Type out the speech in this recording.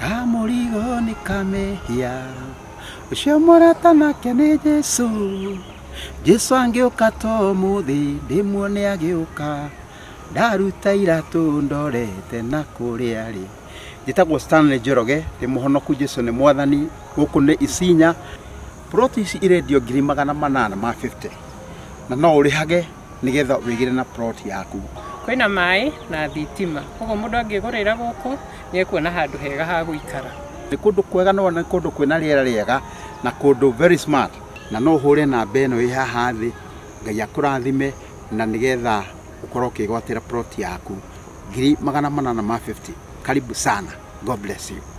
Kamũrigo nĩ kamehia, ũcio mũrata nake nĩ Jesũ. Jesũ angĩũka to ũmũthĩ, ndĩmuone agĩũka. Ndaruta iratũ ndorete na kũrĩa arĩ. Njĩtagwo Stanley Njoroge, ndĩ mũhonoku. Jesũ nĩ mwathani. Gũkũ nĩ Isinya. Plot ici irendio 850,000 na no ũrĩhage nĩgetha wĩgĩre na plot yaku. Kwĩna maĩ na thitima, koguo mũndũ angĩgũrĩra gũkũ nĩ ekuona handũ hega ha gũikara. Nĩ kũndũ kwega, no nĩ kũndũ kwĩna rĩera rĩega na kũndũ very smart, na no ũhũre namba ĩno ĩ haha thĩ. Ngai akũrathime, na nĩgetha ũkorwo ũkĩgwatĩra plot yaku 850,000. Karibu sana. God bless you.